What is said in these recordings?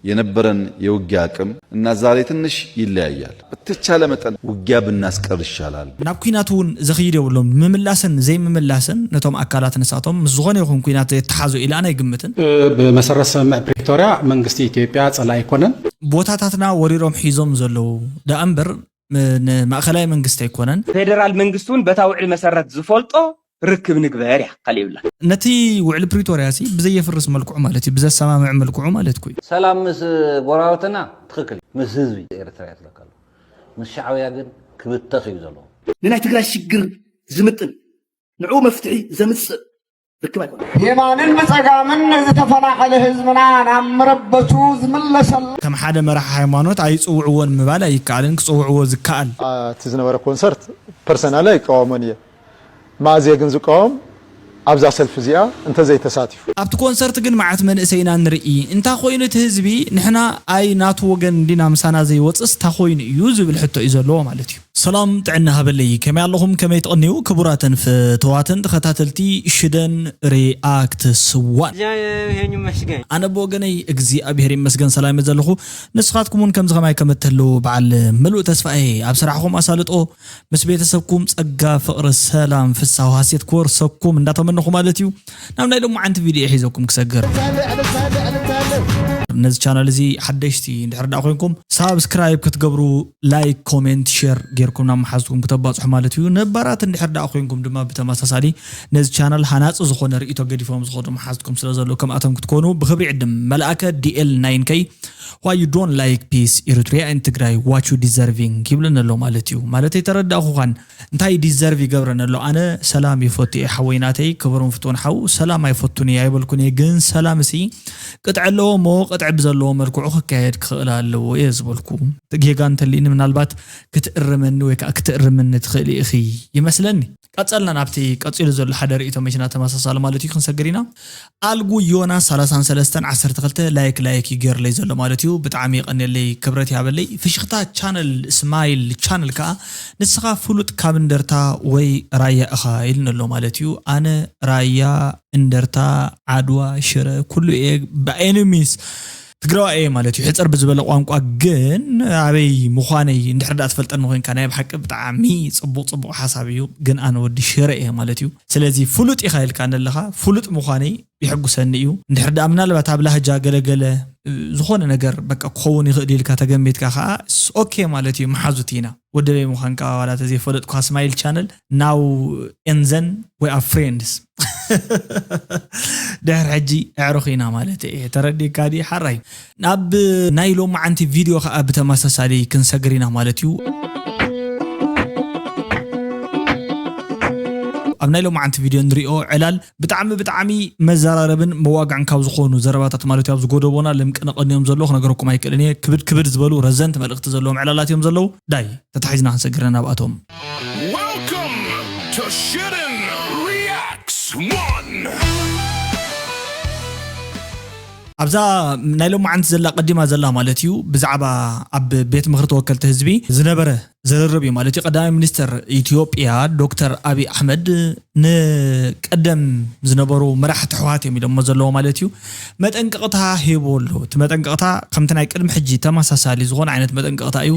የነበረን የውጊያ አቅም እና ዛሬ ትንሽ ይለያያል። በተቻለ መጠን ውጊያ ብናስቀር ይሻላል። ናብ ኲናት እውን ዘኽይድ የብሎም። ምምላስን ዘይምምላስን ነቶም ኣካላት ንሳቶም ምስ ዝኾነ ይኹን ኲናት የተሓዙ ኢለ ኣነ ኣይግምትን። ብመሰረት ስምምዕ ፕሪቶርያ መንግስቲ ኢትዮጵያ ጸላኢ ኣይኮነን። ቦታታትና ወሪሮም ሒዞም ዘለዉ ደኣ እምበር ንማእኸላይ መንግስቲ ኣይኮነን። ፌደራል መንግስቲ እውን በታ ውዕል መሰረት ዝፈልጦ ርክብ ንግበር እያ፣ ካልእ የብላ። ነቲ ውዕል ፕሪቶርያ ሲ ብዘየፍርስ መልክዑ ማለት እዩ፣ ብዘሰማምዕ መልክዑ ማለት ኩ ሰላም ምስ ጎረባብትና ትኽክል እዩ፣ ምስ ህዝቢ ኤርትራ እየ ትለካ ኣለኹ። ምስ ሻዕብያ ግን ክብተኽ እዩ ዘለዎ። ንናይ ትግራይ ሽግር ዝምጥን ንዕኡ መፍትሒ ዘምፅእ ርክብ ኣይኮነ። ብየማንን ብጸጋምን ዝተፈናቐለ ህዝብና ናብ መረበቱ ዝምለሰሉ ከም ሓደ መራሒ ሃይማኖት ኣይጽውዕዎን ምባል ኣይከኣልን፣ ክጽውዕዎ ዝከኣል እቲ ዝነበረ ኮንሰርት ፐርሰናሊ ኣይቃወሞን እየ። ማእዜ ግን ዝቃወም ኣብዛ ሰልፊ እዚኣ እንተዘይተሳቲፉ። ኣብቲ ኮንሰርት ግን መዓት መንእሰይና ንርኢ እንታ ኮይኑ እቲ ህዝቢ ንሕና ኣይ ናቱ ወገን እንዲና ምሳና ዘይወፅስ እንታ ኮይኑ እዩ ዝብል ሕቶ እዩ ዘለዎ ማለት እዩ። ሰላም ጥዕና ሃበለይ፣ ከመይ ኣለኹም? ከመይ ትቕንዩ? ክቡራትን ፍትዋትን ተኸታተልቲ ሽደን ሪኣክትስ ዋን። ይሄን ይመስገን። ኣነ ብወገነይ እግዚኣብሔር ይመስገን ሰላም ዘለኹ። ንስኻትኩም እውን ከምዚ ከማይ ከም እትህልው በዓል ምሉእ ተስፋ እየ። ኣብ ስራሕኹም ኣሳልጦ፣ ምስ ቤተሰብኩም ጸጋ፣ ፍቕሪ፣ ሰላም፣ ፍሳው፣ ሃሴት ክወርሰኩም እንዳተመነኹ ማለት እዩ። ናብ ናይ ሎማዓንቲ ቪድዮ ሒዘኩም ክሰግር። ነዚ ቻናል እዚ ሓደሽቲ እንድሕር ደኣ ኮይንኩም ሳብስክራይብ ክትገብሩ፣ ላይክ፣ ኮሜንት፣ ሼር ጌርኩም ናብ መሓዝትኩም ክተባጽሑ ማለት እዩ። ነባራት እንድሕር ደኣ ኮይንኩም ድማ ብተመሳሳሊ ነዚ ቻናል ሃናጺ ዝኾነ ርእይቶ ገዲፎም ዝኸዱ መሓዝትኩም ስለ ዘለዉ ከምኣቶም ክትኮኑ ብኽብሪ ይዕድም። መልኣከ ዲ ኤል ናይን ከይ why you don't like peace Eritrea and ትግራይ what you deserving ይብለና ኣሎ ማለት እዩ። ማለት ተረዳእኹኻን እንታይ ዲዘርቭ ይገብረን ኣሎ? ኣነ ሰላም ይፈቱ እየ ሓወይ ናተይ ክብሩን ፍትውን ሓው ሰላም ኣይፈቱን እየ ኣይበልኩን እየ። ግን ሰላም እሲ ቅጥዒ ኣለዎ እሞ ቅጥዒ ብዘለዎ መልክዑ ክካየድ ክኽእል ኣለዎ እየ ዝበልኩ። ጌጋ እንተልዩኒ ምናልባት ክትእርመኒ ወይ ከዓ ክትእርምኒ ትኽእሊ ኢኺ ይመስለኒ። ቀጸልና ናብቲ ቀጺሉ ዘሎ ሓደ ርእይቶ መኪና ተመሳሳሊ ማለት እዩ ክንሰግር ኢና። ኣልጉ ዮናስ ሰላሳን ሰለስተን ዓሰርተ ክልተ ላይክ ላይክ ይገርለይ ዘሎ ማለት እዩ። ብጣዕሚ ይቐንየለይ ክብረት ያበለይ። ፍሽኽታ ቻነል ስማይል ቻነል ከዓ ንስኻ ፍሉጥ ካብ እንደርታ ወይ ራያ እኻ ኢሉን ኣሎ ማለት እዩ። ኣነ ራያ እንደርታ ዓድዋ ሽረ ኩሉ እየ ብኤኒሚስ ትግራዋ እየ ማለት እዩ። ሕፅር ብዝበለ ቋንቋ ግን ኣበይ ምዃነይ እንድሕር ዳ ትፈልጠኒ ኮይንካ ናይ ብሓቂ ብጣዕሚ ፅቡቅ ፅቡቅ ሓሳብ እዩ። ግን ኣነ ወዲ ሽረ እየ ማለት እዩ። ስለዚ ፍሉጥ ኢኻ ኢልካ ነለኻ ፍሉጥ ምዃነይ ይሕጉሰኒ እዩ። እንድሕር ዳ ምናልባት ኣብ ላህጃ ገለገለ ዝኾነ ነገር በቃ ክኸውን ይኽእል ኢልካ ተገሚትካ ከዓ ኦኬ ማለት እዩ። መሓዙት ኢና ወደበይ ምዃንካ ዋላ ተዘይፈለጥኩ ስማይል ቻነል ናው ኤንዘን ወይ ኣብ ፍሬንድስ ድሕር ሕጂ ኣዕሩኽ ኢና ማለት እየ። ተረዲእካ ድዩ ሓራይ? ናብ ናይ ሎማዓንቲ ቪድዮ ከዓ ብተመሳሳሊ ክንሰግር ኢና ማለት እዩ። ኣብ ናይ ሎማዓንቲ ቪድዮ ንሪኦ ዕላል ብጣዕሚ ብጣዕሚ መዘራረብን መዋግዕን ካብ ዝኾኑ ዘረባታት ማለት እዩ። ኣብዚ ጎደቦና ልምቅንቕን እዮም ዘለዉ ክነገረኩም ኣይክእልን እየ። ክብድ ክብድ ዝበሉ ረዘንቲ መልእኽቲ ዘለዎም ዕላላት እዮም ዘለዉ። ዳይ ተታሒዝና ክንሰግር ናብኣቶም። Welcome to Shitten Reacts One. ኣብዛ ናይ ሎማዓንቲ ዘላ ቀዲማ ዘላ ማለት እዩ ብዛዕባ ኣብ ቤት ምኽሪ ተወከልቲ ህዝቢ ዝነበረ ዝርርብ እዩ ማለት እዩ። ቀዳማይ ሚኒስትር ኢትዮጵያ ዶክተር ኣብይ ኣሕመድ ንቀደም ዝነበሩ መራሕቲ ህወሓት እዮም ኢሎሞ ዘለዎ ማለት እዩ። መጠንቀቕታ ሂቦ ኣሎ። እቲ መጠንቀቕታ ከምቲ ናይ ቅድሚ ሕጂ ተመሳሳሊ ዝኾነ ዓይነት መጠንቀቕታ እዩ።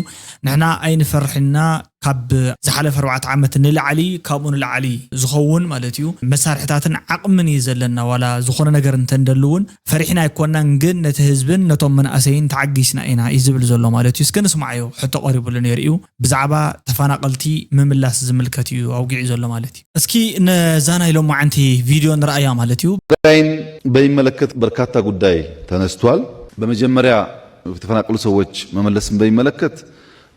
ንሕና ኣይንፈርሕና ካብ ዝሓለፈ ኣርባዕተ ዓመት ንላዕሊ ካብኡ ንላዕሊ ዝኸውን ማለት እዩ መሳርሕታትን ዓቕምን እዩ ዘለና። ዋላ ዝኾነ ነገር እንተንደሉ እውን ፈሪሕና ኣይኮናን፣ ግን ነቲ ህዝብን ነቶም መናእሰይን ተዓጊስና ኢና እዩ ዝብል ዘሎ ማለት እዩ። እስከ ንስማዓዮ ሕቶ ቀሪቡሉ ነይሩ እዩ ብዛዕባ ተፈናቐልቲ ምምላስ ዝምልከት እዩ ኣውጊዑ ዘሎ ማለት እዩ። እስኪ ነዛ ናይ ሎማዓንቲ ቪድዮ ንረኣያ ማለት እዩ። ትግራይን በሚመለከት በርካታ ጉዳይ ተነስቷል። በመጀመሪያ የተፈናቀሉ ሰዎች መመለስን በሚመለከት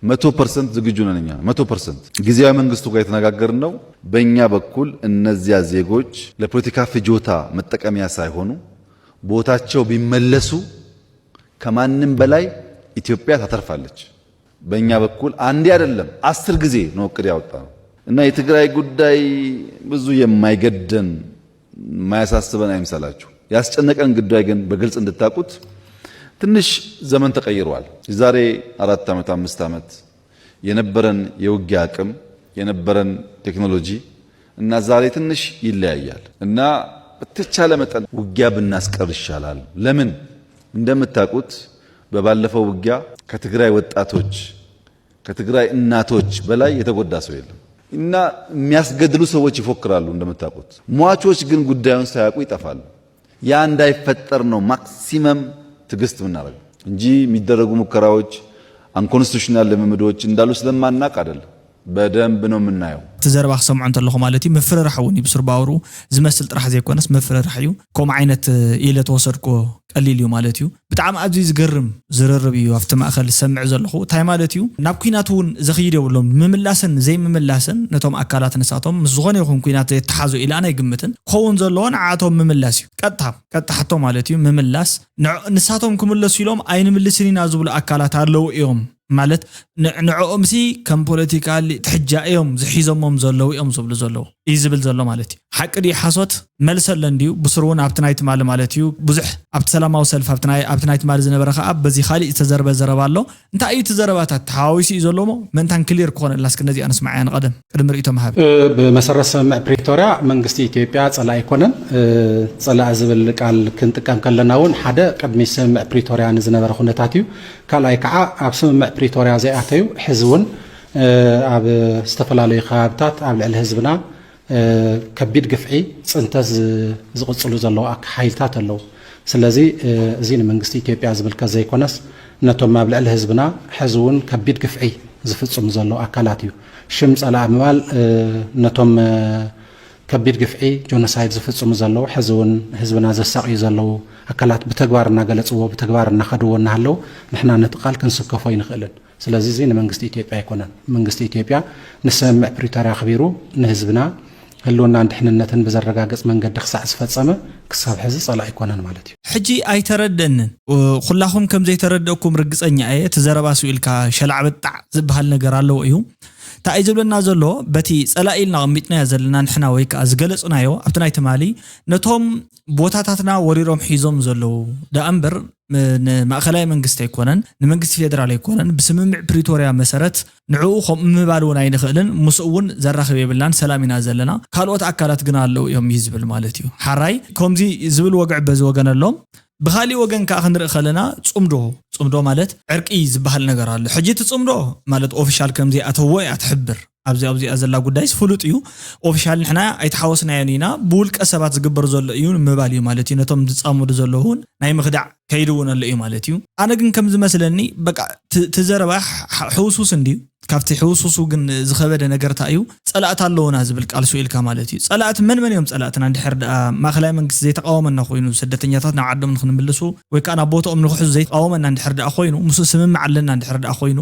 መቶ ፐርሰንት ዝግጁ ነን እኛ መቶ ፐርሰንት። ጊዜያዊ መንግስቱ ጋር የተነጋገርነው በእኛ በኩል እነዚያ ዜጎች ለፖለቲካ ፍጆታ መጠቀሚያ ሳይሆኑ ቦታቸው ቢመለሱ ከማንም በላይ ኢትዮጵያ ታተርፋለች። በእኛ በኩል አንዴ አይደለም አስር ጊዜ ነው እቅድ ያወጣነው እና የትግራይ ጉዳይ ብዙ የማይገደን የማያሳስበን አይምሰላችሁ። ያስጨነቀን ጉዳይ ግን በግልጽ እንድታውቁት ትንሽ ዘመን ተቀይሯል። የዛሬ አራት ዓመት አምስት ዓመት የነበረን የውጊያ አቅም የነበረን ቴክኖሎጂ እና ዛሬ ትንሽ ይለያያል እና በተቻለ መጠን ውጊያ ብናስቀር ይሻላል። ለምን እንደምታውቁት በባለፈው ውጊያ ከትግራይ ወጣቶች ከትግራይ እናቶች በላይ የተጎዳ ሰው የለም። እና የሚያስገድሉ ሰዎች ይፎክራሉ እንደምታውቁት። ሟቾች ግን ጉዳዩን ሳያውቁ ይጠፋሉ። ያ እንዳይፈጠር ነው ማክሲመም ትዕግስት የምናደርገው እንጂ የሚደረጉ ሙከራዎች፣ አንኮንስቲቱሽናል ልምምዶች እንዳሉ ስለማናቅ አይደለም። በደንብ ነው የምናየው። እቲ ዘረባ ክሰምዖ እንተለኹ ማለት እዩ ምፍርራሕ እውን እዩ ብስርባውሩ ዝመስል ጥራሕ ዘይኮነስ ምፍርራሕ እዩ። ከምኡ ዓይነት ኢለ ተወሰድኮ ቀሊል እዩ ማለት እዩ። ብጣዕሚ ኣዝዩ ዝገርም ዝርርብ እዩ ኣብቲ ማእኸል ዝሰምዕ ዘለኹ። እንታይ ማለት እዩ? ናብ ኩናት እውን ዘኽይድ የብሎም። ምምላስን ዘይምምላስን ነቶም ኣካላት ንሳቶም ምስ ዝኾነ ይኹን ኩናት ዘየተሓዙ ኢለ ኣነ ኣይግምትን። ክኸውን ዘለዎ ንዓቶም ምምላስ እዩ። ቀጥታ ቀጥታ ሕቶ ማለት እዩ ምምላስ። ንሳቶም ክምለሱ ኢሎም ኣይንምልስን ኢና ዝብሉ ኣካላት ኣለዉ እዮም። ማለት ንዕኦም ሲ ከም ፖለቲካ ትሕጃ እዮም ዝሒዞሞም ዘለዉ እዮም ዝብሉ ዘለዉ እዩ ዝብል ዘሎ ማለት እዩ። ሓቂ ድዩ ሓሶት? መልሰ ኣሎ እንድዩ። ብስሩ እውን ኣብቲ ናይ ትማሊ ማለት እዩ ብዙሕ ኣብቲ ሰላማዊ ሰልፍ ኣብቲ ናይ ትማሊ ዝነበረ ከዓ በዚ ካሊእ ዝተዘርበ ዘረባ ኣሎ። እንታይ እዩ እቲ ዘረባታት ተሓዋዊሱ እዩ ዘሎ እሞ ምእንታን ክሊር ክኾነልና እስኪ ነዚኣ ንስማዓያ ንቐደም ቅድሚ ርእይቶ ምሃብ። ብመሰረት ስምምዕ ፕሪቶርያ መንግስቲ ኢትዮጵያ ፀላኢ ኣይኮነን። ፀላኢ ዝብል ቃል ክንጥቀም ከለና እውን ሓደ ቅድሚ ስምምዕ ፕሪቶርያ ንዝነበረ ኩነታት እዩ። ካልኣይ ከዓ ኣብ ስምምዕ ፕሪቶርያ ዘይኣተዩ ሕዚ እውን ኣብ ዝተፈላለዩ ከባብታት ኣብ ልዕሊ ህዝብና ከቢድ ግፍዒ ፅንተት ዝቕፅሉ ዘለዉ ሓይልታት ኣለዉ። ስለዚ እዚ ንመንግስቲ ኢትዮጵያ ዝምልከት ዘይኮነስ ነቶም ኣብ ልዕሊ ህዝብና ሕዚ እውን ከቢድ ግፍዒ ዝፍፅሙ ዘለዉ ኣካላት እዩ። ሽም ፀላኢ ምባል ነቶም ከቢድ ግፍዒ ጆኖሳይድ ዝፍፅሙ ዘለዉ ሕዚ እውን ህዝብና ዘሳቕዩ ዘለዉ ኣካላት ብተግባር እናገለፅዎ ብተግባር እናኸድዎ እናሃለዉ ንሕና ነቲ ቃል ክንስከፎ ኣይንኽእልን። ስለዚ እዚ ንመንግስቲ ኢትዮጵያ ኣይኮነን። መንግስቲ ኢትዮጵያ ንስምምዕ ፕሪቶርያ ኣኽቢሩ ንህዝብና ህልውናን ድሕንነትን ብዘረጋግፅ መንገዲ ክሳዕ ዝፈፀመ ክሳብ ሕዚ ፀላኢ ኣይኮነን ማለት እዩ። ሕጂ ኣይተረደንን። ኩላኹም ከም ዘይተረደእኩም ርግፀኛ እየ። እቲ ዘረባ ስኡ ኢልካ ሸላዕ በጣዕ ዝበሃል ነገር ኣለዎ እዩ። እንታይ እዩ ዝብለና ዘሎ? በቲ ፀላኢ ኢልና ኣቐሚጥናዮ ዘለና ንሕና ወይ ከዓ ዝገለፅናዮ ኣብቲ ናይ ትማሊ ነቶም ቦታታትና ወሪሮም ሒዞም ዘለዉ ደኣ እምበር ንማእኸላይ መንግስቲ ኣይኮነን፣ ንመንግስቲ ፌደራል ኣይኮነን። ብስምምዕ ፕሪቶርያ መሰረት ንዕኡ ከምኡ ምባል እውን ኣይንኽእልን፣ ምስኡ እውን ዘራኽብ የብልናን፣ ሰላም ኢና ዘለና፣ ካልኦት ኣካላት ግና ኣለዉ እዮም እዩ ዝብል ማለት እዩ። ሓራይ ከምዚ ዝብል ወግዒ በዚ ወገን ኣሎ። ብኻሊእ ወገን ከዓ ክንርኢ ከለና ፅምዶ ፅምዶ ማለት ዕርቂ ዝበሃል ነገር ኣሎ። ሕጂ እቲ ፅምዶ ማለት ኦፊሻል ከም ዘይኣተዎ እያ ትሕብር። ኣብዚ ኣብዚኣ ዘላ ጉዳይስ ፍሉጥ እዩ። ኦፊሻል ንሕና ኣይተሓወስናዮን ኢና። ብውልቀ ሰባት ዝግበር ዘሎ እዩ ንምባል እዩ ማለት እዩ። ነቶም ዝፃመዱ ዘለዉ እውን ናይ ምኽዳዕ ከይዲ እውን ኣሎ እዩ ማለት እዩ። ኣነ ግን ከም ዝመስለኒ በቃ እቲ ዘረባ ሕውሱስ እንድዩ። ካብቲ ሕውሱሱ ግን ዝኸበደ ነገር እንታይ እዩ? ፀላእቲ ኣለዉና ዝብል ቃል ስኢልካ ማለት እዩ። ፀላእቲ መን መን እዮም ፀላእትና? እንድሕር ደኣ ማእኸላይ መንግስቲ ዘይተቃወመና ኮይኑ ስደተኛታት ናብ ዓዶም ንክንምልሱ ወይ ከዓ ናብ ቦትኦም ንክሕዙ ዘይተቃወመና እንድሕር ደኣ ኮይኑ ምስኡ ስምምዕ ኣለና እንድሕር ደኣ ኮይኑ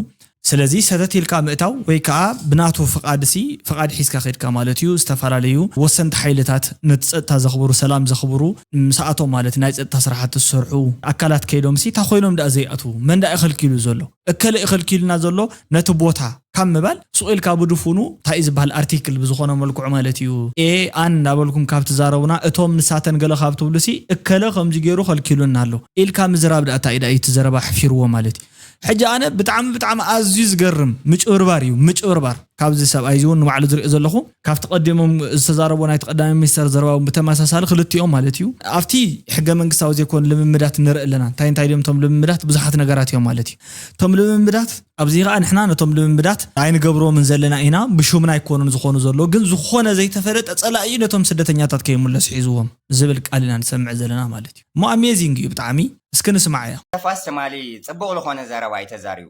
ስለዚ ሰተት ኢልካ ምእታው ወይ ከዓ ብናቱ ፍቓድ ሲ ፍቓድ ሒዝካ ከድካ ማለት እዩ። ዝተፈላለዩ ወሰንቲ ሓይልታት ነቲ ፀጥታ ዘኽብሩ ሰላም ዘኽብሩ ምስኣቶም ማለት ናይ ፀጥታ ስራሕቲ ዝሰርሑ ኣካላት ከይዶም ሲ እንታይ ኮይኖም ደኣ ዘይኣትዉ መን ደኣ ይኸልኪሉ ዘሎ እከለ ይኸልኪሉና ዘሎ ነቲ ቦታ ካብ ምባል ሱቕ ኢልካ ብድፉኑ እንታይ እዩ ዝበሃል ኣርቲክል ብዝኾነ መልክዑ ማለት እዩ ኤ ኣን እናበልኩም ካብ ትዛረቡና እቶም ንሳተን ገለ ካብ ትብሉ ሲ እከለ ከምዚ ገይሩ ከልኪሉና ኣሎ ኢልካ ምዝራብ ደኣ እንታይ እዩ ደኣ እዩ እቲ ዘረባ ኣሕፊርዎ ማለት እዩ። ሕጂ ኣነ ብጣዕሚ ብጣዕሚ ኣዝዩ ዝገርም ምጭብርባር እዩ ምጭብርባር ካብዚ ሰብኣይ እዚ እውን ንባዕሉ ዝሪኦ ዘለኹ ካብቲ ቀዲሞም ዝተዛረቦ ናይቲ ቀዳማይ ሚኒስተር ዘረባ እውን ብተመሳሳሊ ክልቲኦም ማለት እዩ ኣብቲ ሕገ መንግስታዊ ዘይኮኑ ልምምዳት ንርኢ ኣለና እንታይ እንታይ ድዮም እቶም ልምምዳት ብዙሓት ነገራት እዮም ማለት እዩ እቶም ልምምዳት ኣብዚ ከዓ ንሕና ነቶም ልምምዳት ኣይንገብሮምን ዘለና ኢና ብሹምና ኣይኮኑን ዝኾኑ ዘሎ ግን ዝኾነ ዘይተፈለጠ ፀላኢ እዩ ነቶም ስደተኛታት ከይምለሱ ሒዝዎም ዝብል ቃል ኢና ንሰምዕ ዘለና ማለት እዩ እሞ ኣሜዚንግ እዩ ብጣዕሚ እስኪ ንስማዓዮ። ተፋስ ትማሊ ጽቡቕ ዝኾነ ዘረባ እዩ ተዛሪቡ።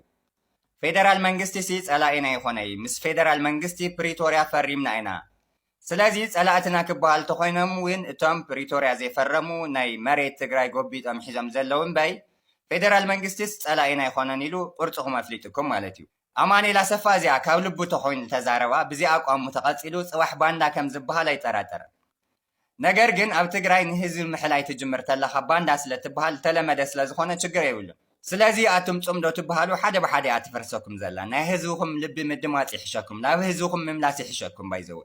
ፌደራል መንግስቲሲ ጸላኢና ኣይኾነይ፣ ምስ ፌደራል መንግስቲ ፕሪቶርያ ፈሪምና ኢና። ስለዚ ጸላእትና ክበሃሉ ተኾይኖም እውን እቶም ፕሪቶርያ ዘይፈረሙ ናይ መሬት ትግራይ ጎቢጦም ሒዞም ዘለዉ እምበይ ፌደራል መንግስቲስ ጸላኢና ኣይኾነን ኢሉ ቁርጽኹም ኣፍሊጡኩም ማለት እዩ። ኣማኑኤል ኣሰፋ እዚኣ ካብ ልቡ ተኾይኑ ተዛረባ ብዚ ኣቋሙ ተቐጺሉ ጽባሕ ባንዳ ከም ዝበሃል ኣይጠራጠርን። ነገር ግን ኣብ ትግራይ ንህዝቢ ምሕላይ ትጅምር ተለኻ ባንዳ ስለ ትበሃል ዝተለመደ ስለ ዝኾነ ችግር የብሉን። ስለዚ ኣቱም ፅምዶ ትበሃሉ ሓደ ብሓደ እያ ትፈርሰኩም ዘላ። ናይ ህዝብኹም ልቢ ምድማፅ ይሕሸኩም፣ ናብ ህዝብኹም ምምላስ ይሕሸኩም። ባይዘወ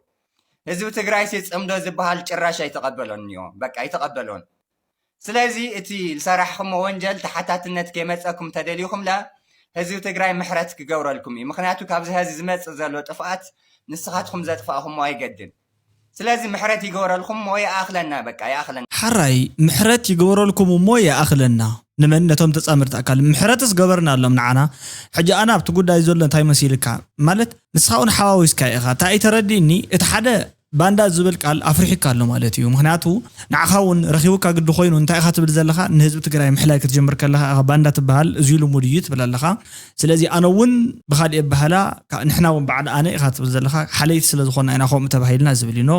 ህዝቢ ትግራይሲ ፅምዶ ዝበሃል ጭራሽ ኣይተቐበሎን እኒኦ፣ በቃ ኣይተቐበሎን። ስለዚ እቲ ዝሰራሕኹሞ ወንጀል ተሓታትነት ከይመፀኩም ተደሊኹምለ ህዝቢ ትግራይ ምሕረት ክገብረልኩም እዩ። ምኽንያቱ ካብዚ ሀዚ ዝመፅእ ዘሎ ጥፍኣት ንስኻትኩም ዘጥፋእኹሞ ኣይገድን። ስለዚ ምሕረት ይግበረልኩም እሞ ይኣኽለና በቃ ይኣኽለና። ሓራይ ምሕረት ይግበረልኩም እሞ ይኣኽለና። ንመን? ነቶም ተጻመድቲ ኣካል። ምሕረትስ ገበርና ኣሎም ንዓና። ሕጂ ኣነ ኣብቲ ጉዳይ ዘሎ እንታይ መሲልካ? ማለት ንስኻ እውን ሓዋዊስካ ኢኻ። እንታይ እዩ ተረዲእኒ? እቲ ሓደ ባንዳ ዝብል ቃል ኣፍሪሑካ ኣሎ ማለት እዩ። ምኽንያቱ ንዓኻ እውን ረኺቡካ ግዲ ኮይኑ እንታይ ኢኻ ትብል ዘለኻ? ንህዝቢ ትግራይ ምሕላይ ክትጅምር ከለኻ ኢኻ ባንዳ ትበሃል፣ እዙይ ልሙድ እዩ ትብል ኣለኻ። ስለዚ ኣነ እውን ብኻልእ ኣበሃህላ፣ ካ-፣ ንሕና እውን በዓል ኣነ ኢኻ ትብል ዘለኻ፣ ሓለይቲ ስለ ዝኾንና ኢና ከምኡ ተባሂልና ዝብል እዩ። ኖ፣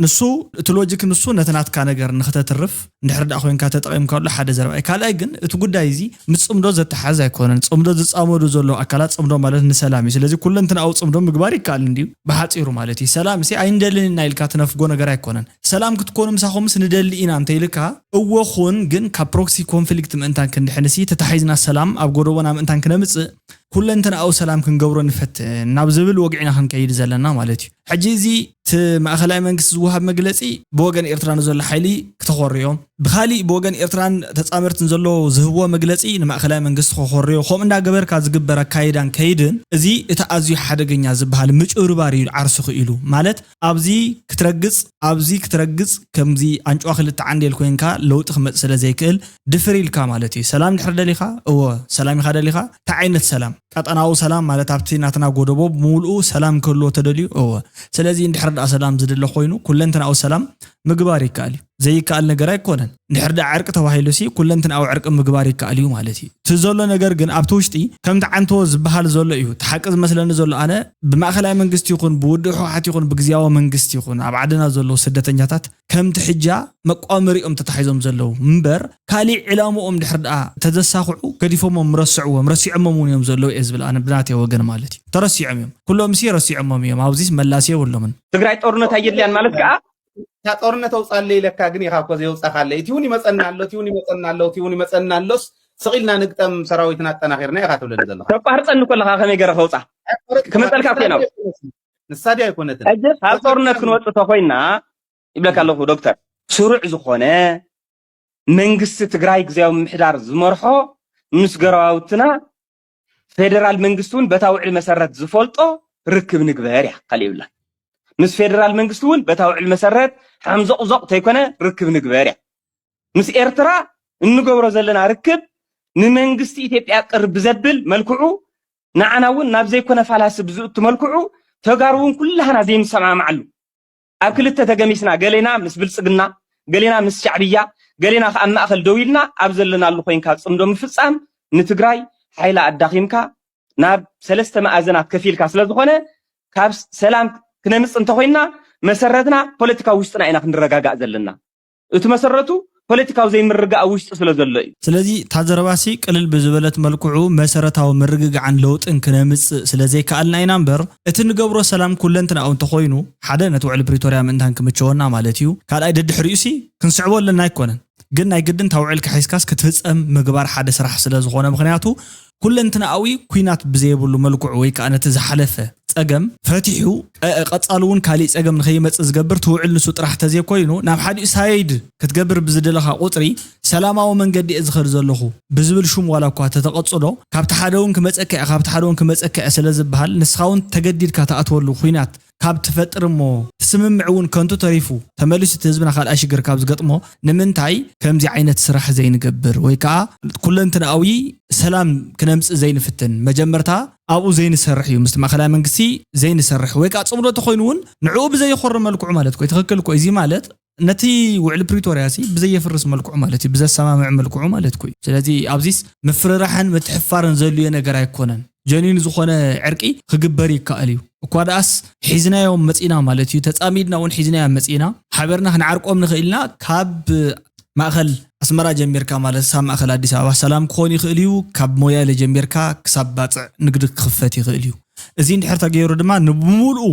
ንሱ፣ እቲ ሎጂክ ንሱ ነቲ ናትካ ነገር ንክተትርፍ እንድሕር ደኣ ኮይንካ ተጠቒምካሉ ሓደ ዘረባ እዩ። ካልኣይ ግን እቲ ጉዳይ እዚ ምስ ጽምዶ ዘተሓዝ ኣይኮነን። ጽምዶ ዝጻመዱ ዘለዉ ኣካላት ጽምዶ ማለት ንሰላም እዩ። ስለዚ ኩለንትንኣዊ ጽምዶ ምግባር ይከኣል እንድዩ ብሓጺሩ ማለት እዩ። ሰላም ሲ ኣይንደልን ኢና ኢልካ ትነፍጎ ነገር ኣይኮነን። ሰላም ክትኮኑ ምሳኹምስ ንደሊ ኢና እንተ ኢልካ እወ ኹን፣ ግን ካብ ፕሮክሲ ኮንፍሊክት ምእንታን ክንድሕንሲ ተታሒዝና ሰላም ኣብ ጎደቦና ምእንታን ክነምጽእ ኩለንትንኣዊ ሰላም ክንገብሮ ንፈትን ናብ ዝብል ወግዒና ክንከይድ ዘለና ማለት እዩ። ሕጂ እዚ እቲ ማእኸላይ መንግስቲ ዝወሃብ መግለፂ ብወገን ኤርትራ ንዘሎ ሓይሊ ክተኾርዮ፣ ብኻሊእ ብወገን ኤርትራን ተፃመርትን ዘሎ ዝህብዎ መግለፂ ንማእኸላይ መንግስቲ ክኾርዮ፣ ከምኡ እንዳገበርካ ዝግበር ኣካይዳን ከይድን እዚ እቲ ኣዝዩ ሓደገኛ ዝበሃል ምጭብርባር እዩ ዓርሱ ክኢሉ። ማለት ኣብዚ ክትረግፅ፣ ኣብዚ ክትረግፅ ከምዚ ኣንጭዋ ክልተ ዓንዴል ኮይንካ ለውጢ ክመፅእ ስለ ዘይክእል ድፍር ኢልካ ማለት እዩ። ሰላም ድሕር ደሊኻ፣ እወ ሰላም ኢኻ ደሊኻ። እንታይ ዓይነት ሰላም? ቀጠናዊ ሰላም ማለት ኣብቲ ናትና ጎደቦ ብምሉኡ ሰላም ክህልዎ ተደልዩ፣ እወ። ስለዚ እንድሕር ደኣ ሰላም ዝድለ ኮይኑ ኩለንትናዊ ሰላም ምግባር ይከኣል እዩ። ዘይከኣል ነገር ኣይኮነን። እንድሕር ደኣ ዕርቂ ተባሂሉ ሲ ኩለንትናዊ ዕርቂ ምግባር ይከኣል እዩ ማለት እዩ። እቲ ዘሎ ነገር ግን ኣብቲ ውሽጢ ከምቲ ዓንተዎ ዝበሃል ዘሎ እዩ። እቲ ሓቂ ዝመስለኒ ዘሎ ኣነ ብማእኸላይ መንግስቲ ይኹን ብውድብ ህወሓት ይኹን ብግዝያዊ መንግስቲ ይኹን ኣብ ዓድና ዘለዉ ስደተኛታት ከምቲ ሕጃ መቋመሪኦም ተታሒዞም ዘለዉ እምበር፣ ካሊእ ዕላምኦም ድሕር ደኣ ተዘሳኽዑ ገዲፎሞም ረስዕዎም፣ ረሲዖሞም እውን እዮም ዘለዉ እየ ዝብል ኣነ ብናተይ ወገን ማለት እዩ። ተረሲዖም እዮም። ኩሎም ሲ ረሲዖሞም እዮም። ኣብዚስ መላሲ የብሎምን። ትግራይ ጦርነት ኣየድልያን ማለት ከዓ እታ ጦርነት ኣውፃለይ ኢለካ ግን ኢኻ እኮ ዘየውፃኻለይ። እቲ እውን ይመፀና ኣሎ፣ እቲ እውን ይመፀና ኣሎ፣ እቲ እውን ይመፀና ኣሎስ ስቕ ኢልና ንግጠም ሰራዊትና ኣጠናኺርና ኢኻ ትብለኒ ዘለኻ። ተቋርፀኒ ከለኻ ከመይ ገይረ ከውፃ? ክመፀልካ እኮ ኢና። ንሳ ድያ ኣይኮነትን? ሕጂ ካብ ጦርነት ክንወፅእ ተኮይና ይብለካ ኣለኹ ዶክተር፣ ስሩዕ ዝኾነ መንግስቲ ትግራይ ግዝያዊ ምምሕዳር ዝመርሖ ምስ ገረባውትና ፌደራል መንግስቲ እውን በታ ውዕል መሰረት ዝፈልጦ ርክብ ንግበር እያ። ካልእ የብላን። ምስ ፌደራል መንግስቲ እውን በታ ውዕል መሰረት ሓምዞቕዞቕ ተይኮነ ርክብ ንግበር እያ። ምስ ኤርትራ እንገብሮ ዘለና ርክብ ንመንግስቲ ኢትዮጵያ ቅር ብዘብል መልክዑ፣ ንዓና እውን ናብ ዘይኮነ ፋላሲ ብዝእቱ መልክዑ፣ ተጋሩ እውን ኩላህና ዘይንሰማማዓሉ፣ ኣብ ክልተ ተገሚስና፣ ገሌና ምስ ብልጽግና፣ ገሌና ምስ ሻዕብያ፣ ገሌና ከኣ ኣብ ማእከል ደው ኢልና ኣብ ዘለናሉ ኮይንካ ጽምዶ ምፍጻም ንትግራይ ሓይላ ኣዳኺምካ ናብ ሰለስተ መኣዝናት ከፊልካ ስለ ዝኾነ፣ ካብ ሰላም ክነምጽእ እንተኾይንና መሰረትና ፖለቲካዊ ውሽጥና ኢና ክንረጋጋእ ዘለና። እቲ መሰረቱ ፖለቲካዊ ዘይምርግጋእ ኣብ ውሽጢ ስለ ዘሎ እዩ። ስለዚ እታ ዘረባሲ ቅልል ብዝበለት መልክዑ መሰረታዊ ምርግጋዕን ለውጥን ክነምጽእ ስለ ዘይከኣልና ኢና እምበር፣ እቲ ንገብሮ ሰላም ኩለንትናኡ እንተኾይኑ፣ ሓደ ነቲ ውዕሊ ፕሪቶርያ ምእንታን ክምችወና ማለት እዩ። ካልኣይ ደድሕሪኡሲ ክንስዕቦ ኣለና ኣይኮነን። ግን ናይ ግድን እታ ውዕል ክሒዝካስ ክትፍጸም ምግባር ሓደ ስራሕ ስለ ዝኾነ፣ ምኽንያቱ ኩለንትናኣዊ ኲናት ብዘየብሉ መልክዑ ወይ ከኣ ነቲ ዝሓለፈ ጸገም ፈቲሑ ቀ-፣ ቀጻሊ እውን ካሊእ ጸገም ንኸይመጽእ ዝገብር እቲ ውዕል ንሱ ጥራሕ ተዘይኮይኑ፣ ናብ ሓዲኡ ሳይድ ክትገብር ብዝደለኻ ቁጽሪ፣ ሰላማዊ መንገዲ እየ ዝኸድ ዘለኹ ብዝብል ሹም ዋላ እኳ ተተቐጽሎ፣ ካብቲ ሓደ እውን ክመጸካ እየ፣ ካብቲ ሓደ እውን ክመጸካ እየ ስለ ዝበሃል፣ ንስኻ እውን ተገዲድካ ትኣትወሉ ኲናት ካብ ትፈጥር እሞ፣ እቲ ስምምዕ እውን ከንቱ ተሪፉ፣ ተመሊሱ እቲ ህዝብና ካልኣይ ሽግር ካብ ዝገጥሞ፣ ንምንታይ ከምዚ ዓይነት ስራሕ ዘይንገብር? ወይ ከኣ ኩለንትናዊ ሰላም ክነምጽእ ዘይንፍትን? መጀመርታ ኣብኡ ዘይንሰርሕ እዩ፣ ምስቲ ማእከላይ መንግስቲ ዘይንሰርሕ፣ ወይ ከኣ ጽምዶ ተኾይኑ እውን ንዕኡ ብዘየኾሪ መልክዑ ማለት እኮ እዩ። ትኽክል እኮ እዩ። እዚ ማለት ነቲ ውዕሊ ፕሪቶርያ ሲ ብዘየፍርስ መልክዑ ማለት እዩ፣ ብዘሰማምዕ መልክዑ ማለት እኮ እዩ። ስለዚ ኣብዚስ ምፍርራሕን ምትሕፋርን ዘድልዮ ነገር ኣይኮነን። ጀኒን ዝኾነ ዕርቂ ክግበር ይከኣል እዩ። እኳ ደኣስ ሒዝናዮም መጺና ማለት እዩ፣ ተጻሚድና እውን ሒዝናዮም መጺና፣ ሓቢርና ክንዓርቆም ንኽእል ኢና። ካብ ማእኸል ኣስመራ ጀሚርካ ማለት ሳብ ማእኸል ኣዲስ ኣበባ ሰላም ክኾን ይኽእል እዩ። ካብ ሞያሌ ጀሚርካ ክሳብ ባጽዕ ንግዲ ክኽፈት ይኽእል እዩ። እዚ እንድሕር ተገይሩ ድማ ንብምሉኡ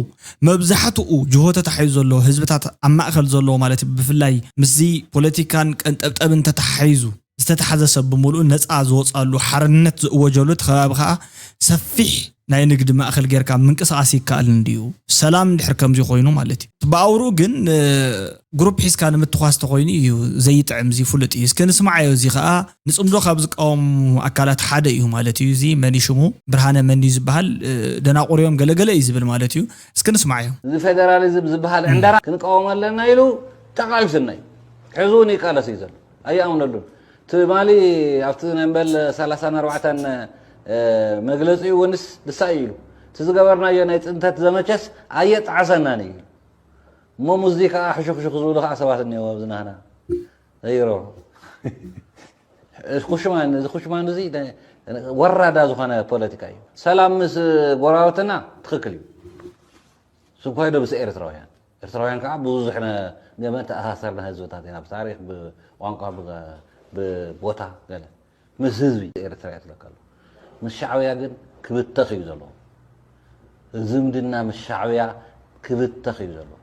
መብዛሕትኡ ጅሆ ተታሒዙ ዘሎ ህዝብታት ኣብ ማእኸል ዘለዎ ማለት እዩ፣ ብፍላይ ምስዚ ፖለቲካን ቀንጠብጠብን ተተሓሒዙ ዝተታሕዘ ሰብ ብምሉኡ ነፃ ዝወፃሉ ሓርነት ዝእወጀሉ እቲ ከባቢ ከዓ ሰፊሕ ናይ ንግዲ ማእኸል ጌርካ ምንቅስቃስ ይከኣል እንድዩ። ሰላም እንድሕር ከምዚ ኮይኑ ማለት እዩ። ብኣውርኡ ግን፣ እ፣ ግሩፕ ሒዝካ ንምትኳስ ተኮይኑ እዩ ዘይጥዕም፣ እዚ ፍሉጥ እዩ። እስከ ንስማዓዮ፣ እዚ ከዓ ንጽምዶ ካብ ዝቃወሙ ኣካላት ሓደ እዩ ማለት እዩ። እዚ መን እዩ ሽሙ? ብርሃነ መን እዩ ዝበሃል? እ፣ ደናቁር እዮም ገለገለ እዩ ዝብል ማለት እዩ። እስከ ንስማዓዮ። እዚ ፌደራሊዝም ዝበሃል ዕንደራ ክንቃወም ኣለና ኢሉ ተቃሊስና እዩ። ሕዚ እውን ይቃለስ እዩ ዘሎ። ኣይኣምነሉን። ትማሊ ኣብቲ ናይ በል ሰላሳን ኣርባዕተን መግለፂኡ እውንስ ድሳይ ኢሉ፣ እቲ ዝገበርናዮ ናይ ፅንተት ዘመቸስ ኣየጣዕሰናን እዩ ኢሉ። እሞ ምስዚ ከዓ ሕሹኽሹኽ ዝብሉ ከዓ ሰባት እኒአው ኣብዚ ናህና ዘይሮ። ኩሽማን እዚ ኩሽማን እዚ ወራዳ ዝኾነ ፖለቲካ እዩ። ሰላም ምስ ጎረባብትና ትኽክል እዩ። ስኳይዶ ምስ ኤርትራውያን፣ ኤርትራውያን ከዓ ብዙሕ ገመድ ተኣሳሰርና ህዝብታት ኢና፣ ብታሪክ፣ ብቋንቋ፣ ብቦታ ገለ። ምስ ህዝቢ ኤርትራ እየ ትለካ ኣለኹ። ምስ ሻዕብያ ግን ክብተኽ እዩ ዘለዎ። ዝምድና ምስ ሻዕብያ ክብተኽ እዩ ዘለዎ።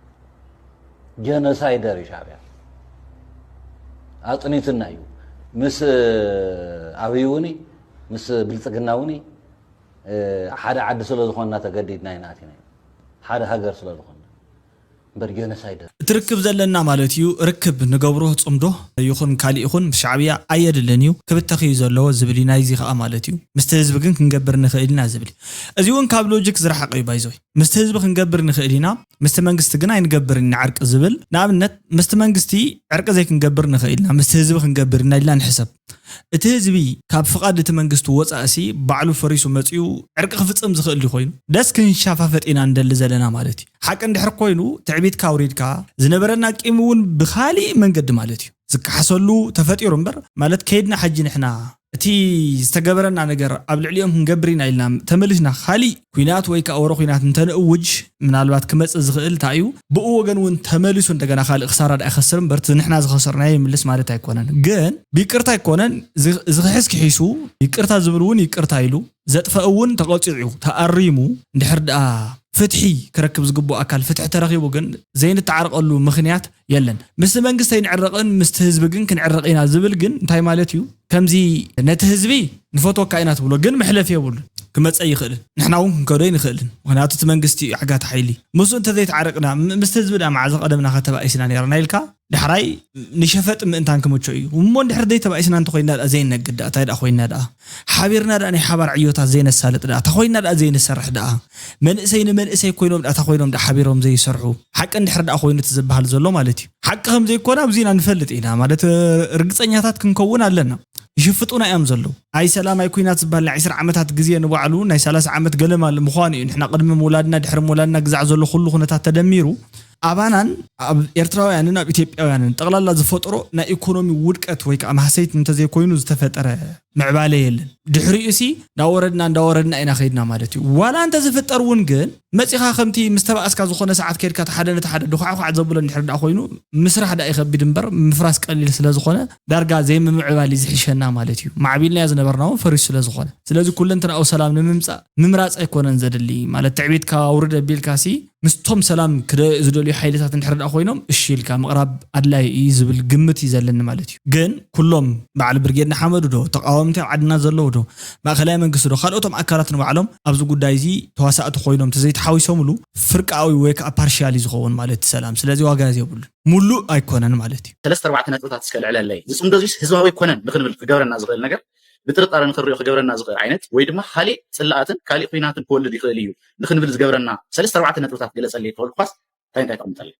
ጀኖሳይደር እዩ ሻዕብያ። ኣፅኒትና እዩ። ምስ ኣብይ እውን፣ ምስ ብልፅግና እውን ሓደ ዓዲ ስለ ዝኾንና ተገዲድና ኣይናኣቲና፣ ሓደ ሃገር ስለ ዝኾንና። እምበር ጀኖሳይደር። እቲ ርክብ ዘለና ማለት እዩ፣ ርክብ ንገብሮ፣ ፅምዶ ይኹን ካሊእ ይኹን፣ ምስ ሻዕብያ ኣየድልን እዩ፣ ክብተኽ እዩ ዘለዎ ዝብል እዩ። ናይዚ ከዓ ማለት እዩ፣ ምስቲ ህዝቢ ግን ክንገብር ንኽእል ኢና ዝብል እዩ። እዚ እውን ካብ ሎጂክ ዝረሓቐ እዩ። ባይዞይ ምስቲ ህዝቢ ክንገብር ንኽእል ኢና፣ ምስቲ መንግስቲ ግን ኣይንገብርን ኢና ዕርቂ ዝብል። ንኣብነት ምስቲ መንግስቲ ዕርቂ ዘይክንገብር ንኽእል ኢና፣ ምስቲ ህዝቢ ክንገብር ኢና ኢልና ንሕሰብ። እቲ ህዝቢ ካብ ፍቓድ እቲ መንግስቲ ወፃእሲ ባዕሉ ፈሪሱ መፂኡ ዕርቂ ክፍፅም ዝኽእል ድዩ ኮይኑ? ደስ ክንሻፋፈጥ ኢና እንደሊ ዘለና ማለት እዩ። ሓቂ እንድሕር ኮይኑ ትዕቢትካ ኣውሪድካ ዝነበረና ቂም እውን ብኻሊእ መንገዲ ማለት እዩ ዝከሓሰሉ ተፈጢሩ እምበር፣ ማለት ከይድና ሕጂ ንሕና እቲ ዝተገበረና ነገር ኣብ ልዕሊኦም ክንገብር ኢና ኢልና ተመሊስና ካሊእ ኲናት ወይ ከዓ ወረ ኲናት እንተንእውጅ፣ ምናልባት ክመፅእ ዝኽእል እንታይ እዩ፣ ብኡ ወገን እውን ተመሊሱ እንደገና ካልእ ክሳራ ደኣ ይኸስር እምበር፣ እቲ ንሕና ዝኸሰርናዮ ይምልስ ማለት ኣይኮነን። ግን ብይቅርታ ኣይኮነን፣ እዚ እዚ ክሕዝ ክሒሱ፣ ይቅርታ ዝብል እውን ይቅርታ ኢሉ፣ ዘጥፈእ እውን ተቐፂዑ ተኣሪሙ፣ እንድሕር ደኣ ፍትሒ ክረክብ ዝግብኦ ኣካል ፍትሒ ተረኺቡ ግን ዘይንተዓረቐሉ ምኽንያት የለን። ምስቲ መንግስቲ ኣይንዕረቕን ምስቲ ህዝቢ ግን ክንዕረቕ ኢና ዝብል ግን እንታይ ማለት እዩ? ከምዚ ነቲ ህዝቢ ንፈትወካ ኢና ትብሎ ግን መሕለፊ የብሉን። ክመፀ ይኽእልን ንሕና እውን ክንከዶ ይንኽእልን። ምኽንያቱ እቲ መንግስቲ እዩ ዓጋቲ ሓይሊ። ምስኡ እንተዘይተዓረቕና ም- ምስቲ ህዝቢ ዳ መዓዘ ቀደምና ከተባኢስና ነይርና ኢልካ ዳሕራይ ንሸፈጥ ምእንታን ክምቾ እዩ። እሞ እንድሕር ዘይተባኢስና እንተኮይና ደኣ ዘይነግድ ደኣ እንታይ ደኣ ኮይና ደኣ ሓቢርና ደኣ ናይ ሓባር ዕዮታት ዘይነሳልጥ ደኣ እንታይ ኮይና ደኣ ዘይንሰርሕ ደኣ መንእሰይ ንመንእሰይ ኮይኖም ደኣ እንታይ ኮይኖም ደኣ ሓቢሮም ዘይሰርሑ ሓቂ እንድሕር ደኣ ኮይኑ እቲ ዝበሃል ዘሎ ማለት እዩ። ሓቂ ከም ዘይኮነ ኣብዚ ኢና ንፈልጥ ኢና ማለት ርግፀኛታት ክንከውን ኣለና። ይሽፍጡና እዮም ዘለዉ። ኣይ ሰላም ኣይ ኩናት ዝበሃል ናይ ዕስራ ዓመታት ግዜ ንባዕሉ ናይ ሰላሳ ዓመት ገለማል ምዃኑ እዩ። ንሕና ቅድሚ ምውላድና ድሕሪ ምውላድና ግዛዕ ዘሎ ኩሉ ኩነታት ተደሚሩ ኣባናን ኣብ ኤርትራውያንን ኣብ ኢትዮጵያውያንን ጠቕላላ ዝፈጥሮ ናይ ኢኮኖሚ ውድቀት ወይ ከዓ ማህሰይት እንተዘይኮይኑ ዝተፈጠረ ምዕባለ የለን። ድሕሪኡ ሲ እንዳወረድና እንዳወረድና ኢና ከይድና ማለት እዩ። ዋላ እንተዝፍጠር እውን ግን መፂኻ ከምቲ ምስ ተባእስካ ዝኾነ ሰዓት ከይድካ እቲ ሓደ ነቲ ሓደ ድኳዕኳዕ ዘብሎ እንድሕር ደኣ ኮይኑ ምስራሕ ደኣ ይኸቢድ እምበር ምፍራስ ቀሊል ስለ ዝኾነ ዳርጋ ዘይምምዕባል እዩ ዝሕሸና ማለት እዩ። ማዕቢልናዮ ዝነበርና እውን ፈሪሱ ስለ ዝኾነ ስለዚ ኩለንትናኡ ሰላም ንምምፃእ ምምራፅ ኣይኮነን ዘድሊ ማለት ትዕቢትካ ኣውርድ ኣቢልካ ሲ ምስቶም ሰላም ክደ- ዝደልዩ ሓይልታት እንድሕር ደኣ ኮይኖም እሺ ኢልካ ምቕራብ ኣድላይ እዩ ዝብል ግምት እዩ ዘለኒ ማለት እዩ። ግን ኩሎም በዓል ብርጌድ ንሓመዱ ዶ ተቃወምቲ ኣብ ዓድና ዘለዉ ዶ ማእኸላይ መንግስቲ ዶ ካልኦቶም ኣካላት ንባዕሎም ኣብዚ ጉዳይ እዚ ተዋሳእቲ ኮይኖም ተዘይተሓዊሶምሉ ፍርቃዊ ወይ ከዓ ፓርሻሊ ዝኸውን ማለት እቲ ሰላም ስለዚ ዋጋ የብሉን። ሙሉእ ኣይኮነን ማለት እዩ። ሰለስተ ኣርባዕተ ነጥብታት እስከ ልዕለለይ ዝፅምዶ እዚስ ህዝባዊ ኣይኮነን ንክንብል ክገብረና ዝኽእል ነገር ብጥርጣረ ንክንሪኦ ክገብረና ዝኽእል ዓይነት ወይ ድማ ካሊእ ፅላኣትን ካሊእ ኩናትን ክወልድ ይኽእል እዩ ንክንብል ዝገብረና ሰለስተ ኣርባዕተ ነጥብታት ግለፀለይ ተበልኩኻስ እንታይ እንታይ ተቐምጠለይ?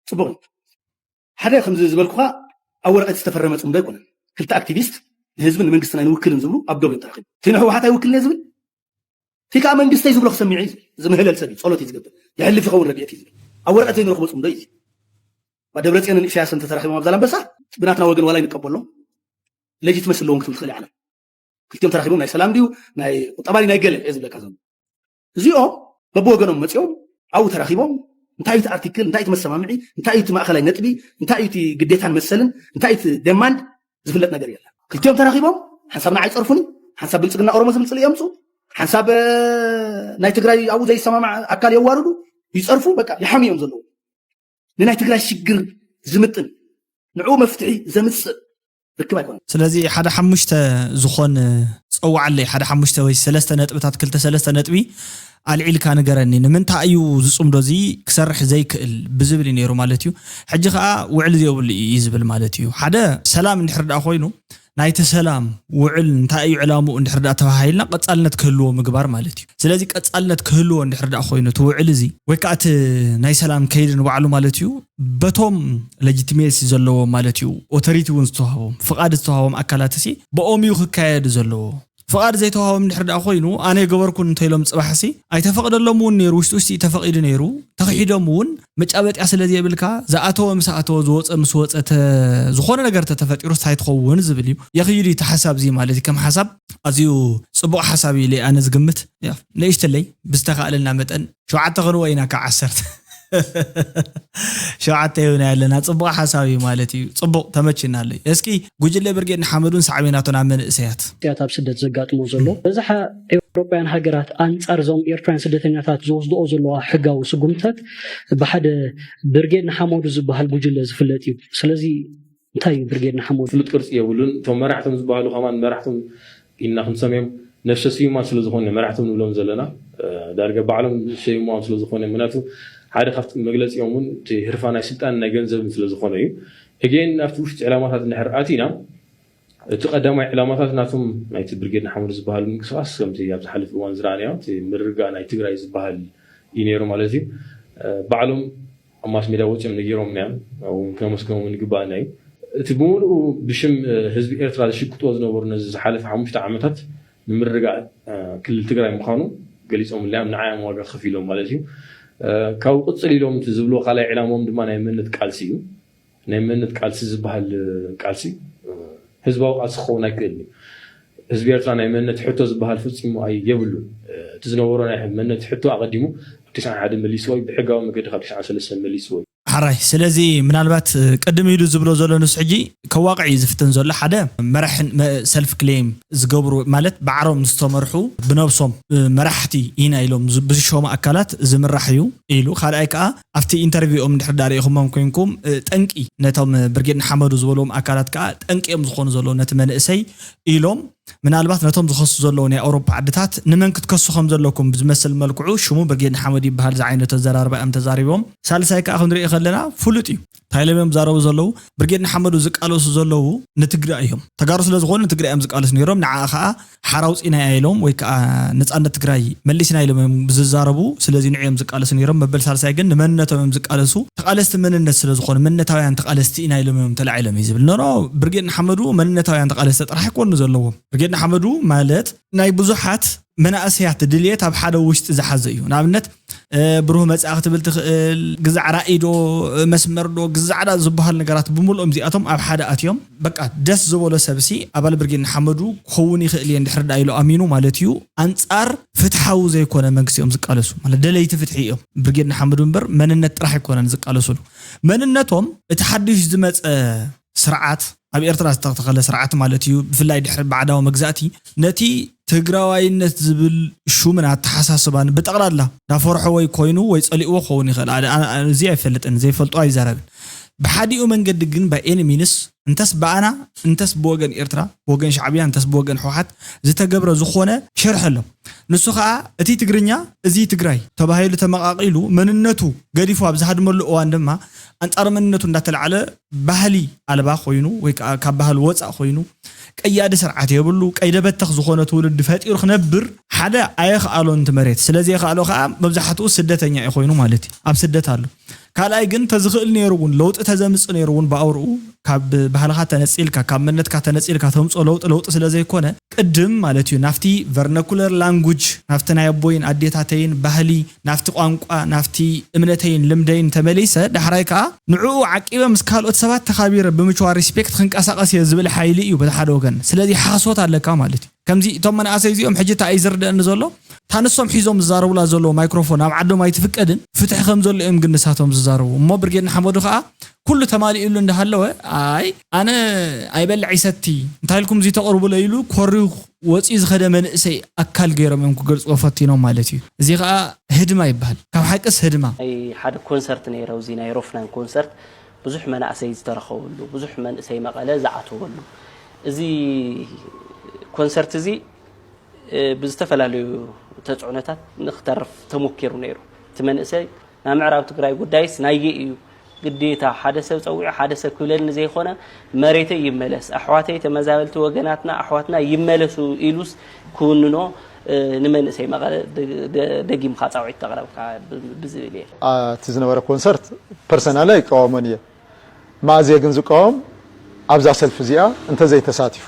ፅቡቅ እዩ። ሓደ ከምዚ ዝበልኩኻ ኣብ ወረቀት ዝተፈረመ ፅምዶ ኣይኮነን። ክልተ ኣክቲቪስት ንህዝብን ንመንግስትን ኣይንውክልን ዝብሉ ኣብ ዶብ እዮም ተራኺቡ። እቲ ንህወሓት ኣይውክልን እየ ዝብል እቲ ከዓ መንግስተይ ዝብሎ ክሰሚዕ እዩ ዝብል። ዝምህለል ሰብ እዩ፣ ፀሎት እዩ ዝገብር፣ የሕልፍ ይኸውን ረድኤት እዩ ዝብል። ኣብ ወረቀት ዘይንረኽቦ ፅምዶ እዩ እዚ። ደብረፅዮንን ኢሳያስን ተተራኺቦም ኣብ ዛላንበሳ ብናትና ወገን ዋላ ይንቀበሎም ለጂትመሲ ኣለዎም ክትብል ትኽእል ዓለም ክልቲኦም ተራኺቦም ናይ ሰላም ድዩ ናይ ቁጠባ ድዩ ናይ ገለ እየ ዝብለካ ዘሎ። እዚኦም በብወገኖም መፂኦም ኣብኡ ተራኺቦም እንታይ እቲ ኣርቲክል እንታይ እቲ መሰማምዒ እንታይ እቲ ማእኸላይ ነጥቢ እንታይ እቲ ግዴታን መሰልን እንታይ እቲ ደማንድ ዝፍለጥ ነገር የለን። ክልቲኦም ተራኺቦም ሓንሳብ ንዓይ ፀርፉኒ ሓንሳብ ብልፅግና ኦሮሞ ዝብል ፅልኢ የምፁ ሓንሳብ ናይ ትግራይ ኣብኡ ዘይሰማማዕ ኣካል የዋርዱ ይፀርፉ በቃ ይሓሙ እዮም ዘለዉ። ንናይ ትግራይ ሽግር ዝምጥን ንዕኡ መፍትሒ ዘምፅእ ርክብ ኣይኮነን። ስለዚ ሓደ ሓሙሽተ ዝኾን ፀዋዓለይ ሓደ ሓሙሽተ ወይ ሰለስተ ነጥብታት ክልተ ሰለስተ ነጥቢ ኣልዒልካ ንገረኒ ንምንታይ እዩ ዝፅምዶ እዚ ክሰርሕ ዘይክእል ብዝብል እዩ ነይሩ ማለት እዩ። ሕጂ ከዓ ውዕል ዘይብሉ እዩ ዝብል ማለት እዩ። ሓደ ሰላም እንድሕር ደኣ ኮይኑ ናይቲ ሰላም ውዕል እንታይ እዩ ዕላምኡ እንድሕር ዳኣ ተባሃሂልና ቀጻልነት ክህልዎ ምግባር ማለት እዩ። ስለዚ ቀጻልነት ክህልዎ እንድሕር ዳኣ ኮይኑ እቲ ውዕል እዚ ወይ ከዓ እቲ ናይ ሰላም ከይዲ ንባዕሉ ማለት እዩ በቶም ሌጂቲሜሲ ዘለዎም ማለት እዩ ኦቶሪቲ እውን ዝተዋህቦም ፍቓድ ዝተዋህቦም ኣካላት ሲ ብኦም እዩ ክካየድ ዘለዎ። ፍቓድ ዘይተዋህቦም እንድሕር ዳኣ ኮይኑ ኣነ የገበርኩን እንተኢሎም ፅባሕ ሲ ኣይተፈቕደሎም እውን ነይሩ ውሽጢ ውሽጢ ተፈቒዱ ነይሩ ተኽሒዶም እውን መጫበጥያ ስለ ዘይብልካ ዝኣተወ ምስ ኣተወ ዝወፀ ምስ ወፀ ዝኾነ ነገር ተተፈጢሩ ስታይ ትኸውን ዝብል እዩ። የኽይዱ እቲ ሓሳብ እዚ ማለት እዩ ከም ሓሳብ ኣዝዩ ፅቡቕ ሓሳብ እዩ ኢለ ኣነ ዝግምት። ንእሽተለይ ብዝተኻእለልና መጠን ሸውዓተ ክንወ ኢና ካብ ዓሰርተ ሸውዓተ ይሁና ያለና ፅቡቕ ሓሳብ እዩ ማለት እዩ። ፅቡቕ ተመችና ኣሎ። እስኪ ጉጅለ ብርጌድ ንሓመዱን ሳዕቤናቱን ኣብ መንእሰያት ያት ኣብ ስደት ዘጋጥሞ ዘሎ በዝሓ ኤውሮጳውያን ሃገራት ኣንጻር እዞም ኤርትራውያን ስደተኛታት ዝወስድኦ ዘለዋ ሕጋዊ ስጉምታት ብሓደ ብርጌድ ንሓመዱ ዝበሃል ጉጅለ ዝፍለጥ እዩ። ስለዚ እንታይ እዩ ብርጌድ ንሓመዱ? ፍሉጥ ቅርጺ የብሉን። እቶም መራሕቶም ዝበሃሉ ከማን መራሕቶም ኢልና ክንሰምዮም ነፍሰ ስዩማት ስለ ዝኾነ መራሕቶም ንብሎም ዘለና ዳርጋ ባዕሎም ዝሰይምዎም ስለ ዝኾነ ምክንያቱ ሓደ ካብቲ መግለፂኦም እውን እቲ ህርፋ ናይ ስልጣን ናይ ገንዘብን ስለ ዝኾነ እዩ። እጌን ናብቲ ውሽጢ ዕላማታት እንድሕር ኣቲና እቲ ቀዳማይ ዕላማታት ናቶም ናይቲ ብርጌድ ንሓመዱ ዝበሃሉ ምንቅስቃስ ከምቲ ኣብ ዝሓለፈ እዋን ዝረኣናዮ እቲ ምርግጋእ ናይ ትግራይ ዝበሃል እዩ ነይሩ ማለት እዩ። ባዕሎም ኣብ ማስ ሜድያ ወፂኦም ነጊሮምና እዮም። ኣብኡ እውን ክነመስግኖም እውን ይግባኣና እዩ። እቲ ብምሉኡ ብሽም ህዝቢ ኤርትራ ዝሽቅጥዎ ዝነበሩ ነዚ ዝሓለፈ ሓሙሽተ ዓመታት ንምርግጋእ ክልል ትግራይ ምዃኑ ገሊፆምልና እዮም። ንዓይ እዮም ዋጋ ከፊሎም ማለት እዩ። ካብኡ ቅፅል ኢሎም እቲ ዝብልዎ ካልኣይ ዕላምኦም ድማ ናይ መንነት ቃልሲ እዩ። ናይ መንነት ቃልሲ ዝበሃል ቃልሲ ህዝባዊ ቃልሲ ክኸውን ኣይክእልን እዩ። ህዝቢ ኤርትራ ናይ መንነት ሕቶ ዝበሃል ፈፂሙ ኣይ የብሉን። እቲ ዝነበሮ ናይ መንነት ሕቶ ኣቐዲሙ ኣብ ትስዓን ሓደ መሊስዎ እዩ። ብሕጋዊ መገዲ ካብ ትስዓን ሰለስተ መሊስዎ እዩ። ሓራይ ስለዚ ምናልባት ቅድም ኢሉ ዝብሎ ዘሎ ንሱ ሕጂ ከዋቅዕ እዩ ዝፍትን ዘሎ ሓደ መራሕ ሰልፍ ክሌም ዝገብሩ ማለት ባዕሮም ዝተመርሑ ብነብሶም መራሕቲ ኢና ኢሎም ብዝሾሙ ኣካላት ዝምራሕ እዩ ኢሉ ካልኣይ ከዓ ኣብቲ ኢንተርቪውኦም እንድሕር ዳሪእኹሞም ኮንኩም ጠንቂ ነቶም ብርጌድ ንሓመዱ ዝበልዎም ኣካላት ከዓ ጠንቂ እዮም ዝኾኑ ዘለዉ ነቲ መንእሰይ ኢሎም ምናልባት ነቶም ዝኸሱ ዘለዉ ናይ ኣውሮፓ ዓድታት ንመን ክትከሱ ከም ዘለኩም ብዝመስል መልክዑ ሽሙ ብርጌድ ንሓመዱ ይበሃል ዝዓይነቱ ኣዘራርባ እዮም ተዛሪቦም። ሳልሳይ ከዓ ክንሪኦ ከለና ፍሉጥ እዩ እንታይ ኢሎም እዮም ዛረቡ ዘለዉ ብርጌድ ንሓመዱ ዝቃለሱ ዘለዉ ንትግራይ እዮም። ተጋሩ ስለ ዝኾኑ ንትግራይ እዮም ዝቃለሱ ነይሮም። ንዓ ከዓ ሓራ ኣውፂእናያ ኢሎም ወይ ከዓ ነፃነት ትግራይ መሊስና ኢሎም እዮም ዝዛረቡ። ስለዚ ንዑ እዮም ዝቃለሱ ነይሮም። መበል ሳልሳይ ግን ንመንነቶም እዮም ዝቃለሱ። ተቃለስቲ መንነት ስለ ዝኾኑ መንነታውያን ተቃለስቲ ኢና ኢሎም እዮም ተላዒሎም እዩ ዝብል። ኖኖ ብርጌድ ንሓመዱ መንነታውያን ተቃለስቲ ጥራሕ ኣይኮኑ ዘለዎም። ብርጌድ ንሓመዱ ማለት ናይ ብዙሓት መናእሰያት ድልየት ኣብ ሓደ ውሽጢ ዝሓዘ እዩ። ንኣብነት ብሩህ መጻኢ ክትብል ትኽእል፣ ግዛዕ ራእይ ዶ መስመር ዶ ግዛዕ ዳ ዝበሃሉ ነገራት ብምልኦም እዚኣቶም ኣብ ሓደ ኣትዮም በቃ ደስ ዝበሎ ሰብሲ ኣባል ብርጌድ ንሓመዱ ክኸውን ይኽእል እየ እንድሕር ዳ ኢሉ ኣሚኑ ማለት እዩ። ኣንጻር ፍትሓዊ ዘይኮነ መንግስቲ እዮም ዝቃለሱ ማለት ደለይቲ ፍትሒ እዮም። ብርጌድ ንሓመዱ እምበር መንነት ጥራሕ ኣይኮነን ዝቃለሱሉ። መንነቶም እቲ ሓድሽ ዝመጸ ስርዓት ኣብ ኤርትራ ዝተተኸለ ስርዓት ማለት እዩ። ብፍላይ ድሕሪ ባዕዳዊ መግዛእቲ ነቲ ትግራዋይነት ዝብል ሹምን ኣተሓሳስባን ብጠቕላላ ናፈርሖ ወይ ኮይኑ ወይ ጸሊእዎ ክኸውን ይኽእል። እዚ ኣይፈልጥን፣ ዘይፈልጦ ኣይዛረብን። ብሓዲኡ መንገዲ ግን by any means እንተስ ብኣና እንተስ ብወገን ኤርትራ ብወገን ሻዕብያ እንተስ ብወገን ሕወሓት ዝተገብረ ዝኾነ ሸርሒ ኣሎ። ንሱ ከዓ እቲ ትግርኛ እዚ ትግራይ ተባሂሉ ተመቓቒሉ መንነቱ ገዲፉ ኣብ ዝሃድመሉ እዋን ድማ ኣንጻር መንነቱ እንዳተላዕለ ባህሊ ኣልባ ኮይኑ ወይ ከዓ ካብ ባህሊ ወፃእ ኮይኑ ቀያዲ ስርዓት የብሉ ቀይደ በተኽ ዝኾነ ትውልዲ ፈጢሩ ክነብር ሓደ ኣየኽኣሎን እቲ መሬት ስለ ዘየኽኣሎ ከዓ መብዛሕትኡ ስደተኛ እዩ ኮይኑ ማለት እዩ ኣብ ስደት ኣሎ ካልኣይ ግን ተዝኽእል ነይሩ እውን ለውጢ ተዘምፅ ነይሩ እውን ብኣውርኡ ካብ ባህልካ ተነፂልካ ካብ መንነትካ ተነፂልካ ተምፅኦ ለውጢ ለውጢ ስለ ዘይኮነ ቅድም ማለት እዩ ናፍቲ vernacular language ናፍቲ ናይ ኣቦይን ኣዴታተይን ባህሊ ናፍቲ ቋንቋ ናፍቲ እምነተይን ልምደይን ተመሊሰ ዳሕራይ ከዓ ንዕኡ ዓቂበ ምስ ካልኦት ሰባት ተኻቢረ ብምችዋ respect ክንቀሳቀስ እየ ዝብል ሓይሊ እዩ በቲ ሓደ ወገን ስለዚ ሓሶት ኣለካ ማለት እዩ ከምዚ እቶም መናእሰይ እዚኦም ሕጂ እታ እዩ ዝርደአኒ ዘሎ እታ ንሶም ሒዞም ዝዛረቡላ ዘለዉ microphone ኣብ ዓዶም ኣይትፍቀድን ፍትሒ ከም ዘሎ እዮም ግን ንሳቶም ዝዛረቡ እሞ ብርጌድ ንሓመዱ ከዓ ኩሉ ተማሊኡሉ እንዳሃለወ ኣይ ኣነ ኣይበልዕ ይሰቲ እንታይ ኢልኩም እዚ ተቕርቡለ ኢሉ ኮሪው ወፂኡ ዝኸደ መንእሰይ ኣካል ገይሮም እዮም ክገልፅዎ ፈቲኖም ማለት እዩ እዚ ከዓ ህድማ ይበሃል ካብ ሓቅስ ህድማ ናይ ሓደ ኮንሰርት ነይረ እዚ ናይ ሮፍናን ኮንሰርት ብዙሕ መናእሰይ ዝተረኸበሉ ብዙሕ መንእሰይ መቐለ ዝኣተወሉ እዚ ኮንሰርት እዚ ብዝተፈላለዩ ተፅዕኖታት ንክተርፍ ተሞኪሩ ነይሩ እቲ መንእሰይ ናብ ምዕራብ ትግራይ ጉዳይስ ናየ እዩ ግዴታ ሓደ ሰብ ጸዊዑ ሓደ ሰብ ክብለኒ ዘይኮነ፣ መሬተይ ይመለስ፣ ኣሕዋተይ፣ ተመዛበልቲ ወገናትና፣ ኣሕዋትና ይመለሱ ኢሉስ ክውንኖ፣ እ፣ ንመንእሰይ መቐለ ደ-፣ ደ-፣ ደጊምካ ጻውዒት ተቕረብካ ብ-፣ ብዝብል እየ። እቲ ዝነበረ ኮንሰርት ፐርሰናሊ ኣይቃወሞን እየ። ማእዜ ግን ዝቃወም ኣብዛ ሰልፊ እዚኣ እንተዘይተሳቲፉ።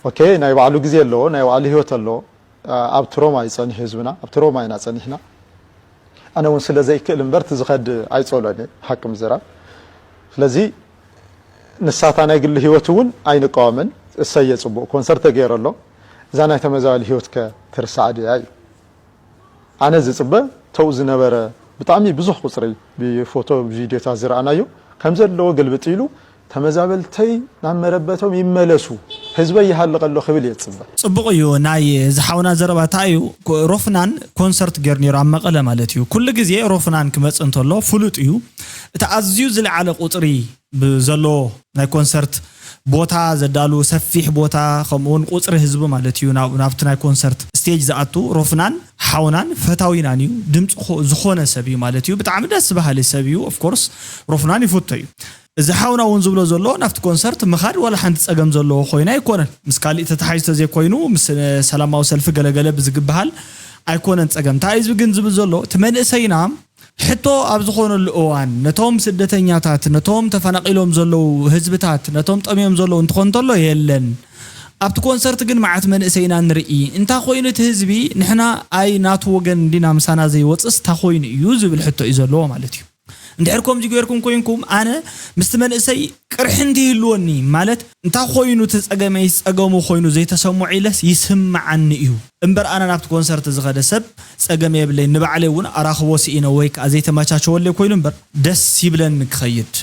ኦኬ፣ ናይ ባዕሉ ግዜ ኣለዎ፣ ናይ ባዕሉ ህይወት ኣለዎ። ኣብ ትሮማ እዩ ጸኒሑ ህዝብና፣ ኣብ ትሮማ ኢና ጸኒሕና። ኣነ እውን ስለ ዘይክእል እምበር እቲ ዝኸድ ኣይጸልኦን እየ፣ ሓቂ ምዝራብ። ስለዚ ንሳታ ናይ ግሊ ህይወት እውን ኣይንቃወምን። እሰየ፣ ጽቡቕ ኮንሰርት ተገይሩ ኣሎ። እዛ ናይ ተመዛበሊ ህይወት ከ ትርሳዕ ድያ እዩ? ኣነ ዝጽበ ተው ዝነበረ ብጣዕሚ ብዙሕ ቁጽሪ ብፎቶ ብቪድዮታት ዝረኣናዮ ከም ዘለዎ ግልብጥ ኢሉ ተመዛበልተይ ናብ መረበቶም ይመለሱ፣ ህዝበይ ይሃልቕ ኣሎ ክብል እየ ዝጽበ። ጽቡቕ እዩ። ናይ ዝሓውና ዘረባ እንታይ እዩ? ኮ- ሮፍናን ኮንሰርት ገይሩ ነይሩ ኣብ መቐለ ማለት እዩ። ኩሉ ግዜ ሮፍናን ክመጽእ እንተሎ ፍሉጥ እዩ። እቲ ኣዝዩ ዝለዓለ ቁጽሪ ብዘለዎ ናይ ኮንሰርት ቦታ ዘዳሉ ሰፊሕ ቦታ ከምኡውን ቁጽሪ ህዝቢ ማለት እዩ ናብ- ናብቲ ናይ ኮንሰርት ስቴጅ ዝኣቱ ሮፍናን ሓውናን ፈታዊናን እዩ። ድምፂ ዝኾ- ዝኾነ ሰብ እዩ ማለት እዩ። ብጣዕሚ ደስ በሃሊ ሰብ እዩ። ኦፍኮርስ ሮፍናን ይፍቶ እዩ። እዚ ሓውና እውን ዝብሎ ዘሎ ናብቲ ኮንሰርት ምኻድ ዋላ ሓንቲ ጸገም ዘለዎ ኮይኑ ኣይኮነን። ምስ ካሊእ ተተሓይዝቶ ዘይኮይኑ ምስ ሰላማዊ ሰልፊ ገለገለ ብዝግበሃል ኣይኮነን ጸገም። እንታይ እዩ ግን ዝብል ዘሎ እቲ መንእሰይና ሕቶ ኣብ ዝኾነሉ እዋን ነቶም ስደተኛታት፣ ነቶም ተፈናቒሎም ዘለዉ ህዝብታት፣ ነቶም ጠምዮም ዘለዉ እንትኾን እንተሎ የለን። ኣብቲ ኮንሰርት ግን መዓት መንእሰይ ኢና ንርኢ። እንታይ ኮይኑ እቲ ህዝቢ ንሕና ኣይ ናቱ ወገን እንዲና ምሳና ዘይወፅስ እንታይ ኮይኑ እዩ ዝብል ሕቶ እዩ ዘለዎ ማለት እዩ። እንድሕር ከምዚ ገይርኩም ኮይንኩም ኣነ ምስቲ መንእሰይ ቅርሒ እንተይህልወኒ ማለት እንታይ ኮይኑ እቲ ፀገመይ ፀገሙ ኮይኑ ዘይተሰምዖ ኢለስ ይስምዓኒ እዩ እምበር ኣነ ናብቲ ኮንሰርት ዝኸደ ሰብ ፀገም የብለይ ንባዕለይ እውን ኣራኽቦ ስኢነ ወይ ከዓ ዘይተመቻቸወለይ ኮይኑ እምበር ደስ ይብለኒ ክኸይድ።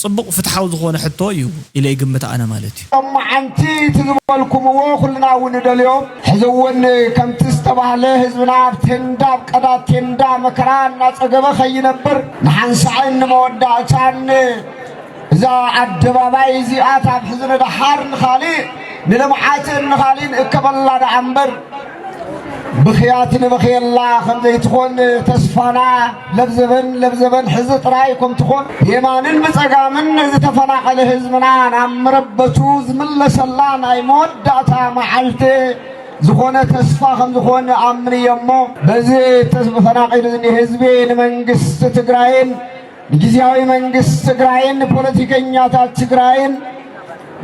ጽቡቕ ፍትሓዊ ዝኾነ ሕቶ እዩ ኢለ ይግምት ኣነ ማለት እዩ። ሎማዓንቲ እቲ ዝበልኩምዎ ኩልና እውን ንደልዮ። ሕዚ እውን ከምቲ ዝተባህለ ህዝብና ኣብ ቴንዳ ኣብ ቀዳድ ቴንዳ መከራ እናጸገበ ከይነብር ንሓንሳእን ንመወዳእታን እዛ ኣደባባይ እዚኣ ካብ ሕዚ ንደሓር ንኻሊእ ንልምዓትን ንኻሊእ ንእከበላ ደኣ እምበር ብኽያት ንበኽየላ ከም ዘይትኾን ተስፋና ለብዘበን ለብዘበን ሕዚ ጥራይ ከም ትኾን ብየማንን ብጸጋምን ዝተፈናቐለ ህዝብና ናብ መረበቱ ዝምለሰላ ናይ መወዳእታ መዓልቲ ዝኾነ ተስፋ ከም ዝኾን ኣምን እየ እሞ በዚ ተፈናቒሉ ዝኒሀ ህዝቢ ንመንግስቲ ትግራይን ንጊዜያዊ መንግስቲ ትግራይን ንፖለቲከኛታት ትግራይን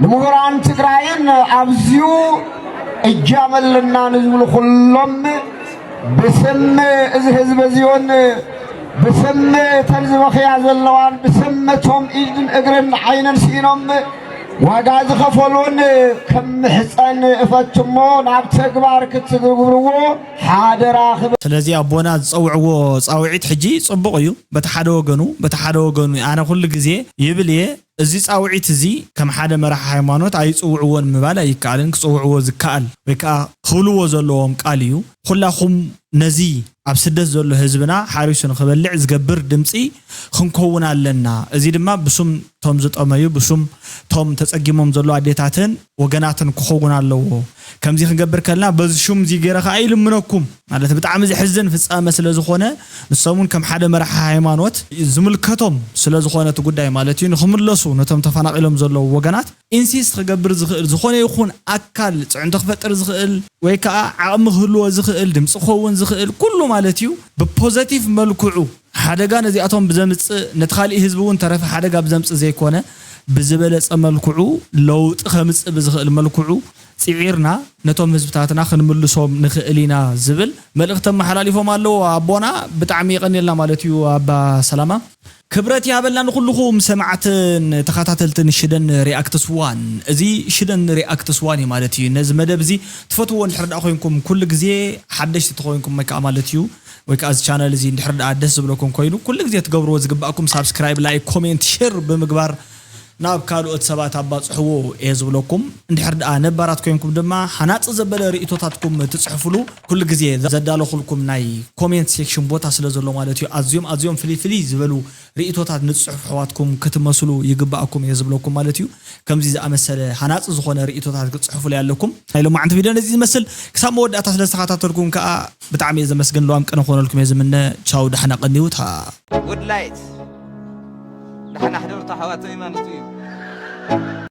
ንምሁራን ትግራይን ኣብዝዩ እጃም ኣለና ንዝብሉ ኩሎም ብስም እዚ ህዝቢ እዚዮን ብስም እተን ዝበኽያ ዘለዋን ብስም እቶም ኢድን እግርን ዓይንን ስኢኖም ዋጋ ዝኸፈሉን ከም ምሕፀን እፈትሞ ናብ ተግባር ክትግብርዎ ሓደራ ክብል። ስለዚ ኣቦና ዝፀውዕዎ ፃውዒት ሕጂ ፅቡቕ እዩ። በቲ ሓደ ወገኑ በቲ ሓደ ወገኑ ኣነ ኩሉ ግዜ ይብል እየ እዚ ጻውዒት እዚ ከም ሓደ መራሒ ሃይማኖት ኣይጽውዕዎን ምባል ኣይከኣልን። ክጽውዕዎ ዝከኣል ወይ ከኣ ክብልዎ ዘለዎም ቃል እዩ። ኩላኹም ነዚ ኣብ ስደት ዘሎ ህዝብና ሓሪሱ ንኽበልዕ ዝገብር ድምጺ ክንከውን ኣለና። እዚ ድማ ብሱም ቶም ዝጠመዩ፣ ብሱም ቶም ተጸጊሞም ዘለዉ ኣዴታትን ወገናትን ክኸውን ኣለዎ። ከምዚ ክንገብር ከለና በዚ ሹም እዚ ገይረ ከኣ ይልምነኩም። ማለት ብጣዕሚ ዘሕዝን ፍጻመ ስለ ዝኾነ ንሶም እውን ከም ሓደ መራሒ ሃይማኖት ዝምልከቶም ስለ ዝኾነ እቲ ጉዳይ ማለት እዩ ንኽምለሱ ነቶም ተፈናቒሎም ዘለዉ ወገናት ኢንሲስት ክገብር ዝኽእል ዝኾነ ይኹን ኣካል ፅዕንቶ ክፈጥር ዝኽእል ወይ ከዓ ዓቕሚ ክህልዎ ዝኽእል ድምፂ ክኸውን ዝኽእል ኩሉ ማለት እዩ ብፖዘቲቭ መልክዑ ሓደጋ ነዚኣቶም ብዘምፅእ ነቲ ካሊእ ህዝቢ እውን ተረፈ ሓደጋ ብዘምፅእ ዘይኮነ ብዝበለፀ መልክዑ ለውጢ ከምፅእ ብዝኽእል መልክዑ ፅዒርና ነቶም ህዝብታትና ክንምልሶም ንኽእል ኢና ዝብል መልእኽቲ ኣመሓላሊፎም ኣለዉ ኣቦና። ብጣዕሚ የቐንየልና ማለት እዩ ኣባ ሰላማ። ክብረት ይሃበልና ንኹልኹም ሰማዕትን ተኸታተልትን ሽደን ሪኣክትስ ዋን። እዚ ሽደን ሪኣክትስ ዋን እዩ ማለት እዩ። ነዚ መደብ እዚ ትፈትዎ እንድሕር ደኣ ኮይንኩም ኩሉ ግዜ ሓደሽቲ ተኾይንኩም ወይ ከዓ ማለት እዩ ወይ ከዓ እዚ ቻነል እዚ እንድሕር ደኣ ደስ ዝብለኩም ኮይኑ ኩሉ ግዜ ትገብርዎ ዝግባእኩም ሳብስክራይብ፣ ላይክ፣ ኮሜንት፣ ሼር ብምግባር ናብ ካልኦት ሰባት ኣባፅሕዎ እየ ዝብለኩም። እንድሕር ደኣ ነባራት ኮይንኩም ድማ ሃናፂ ዘበለ ርእቶታትኩም ትፅሕፍሉ ኩሉ ግዜ ዘዳለኹልኩም ናይ ኮሜንት ሴክሽን ቦታ ስለ ዘሎ ማለት እዩ። ኣዝዮም ኣዝዮም ፍልይ ፍልይ ዝበሉ ርእቶታት ንፅሑፍ ኣሕዋትኩም ክትመስሉ ይግባኣኩም እየ ዝብለኩም ማለት እዩ። ከምዚ ዝኣመሰለ ሃናፂ ዝኾነ ርእቶታት ክትፅሕፉለይ ኣለኩም። ናይ ሎማዓንቲ ቪድዮ ነዚ ዝመስል ክሳብ መወዳእታ ስለ ዝተኸታተልኩም ከዓ ብጣዕሚ እየ ዘመስግን። ለዋም ቅነ ክኾነልኩም እየ ዝምነ። ቻው፣ ዳሕና ቀንዩ። ታ Woodlight ደሓን ኣሕደርታ ኣሕዋተይ ማንቱ እዩ።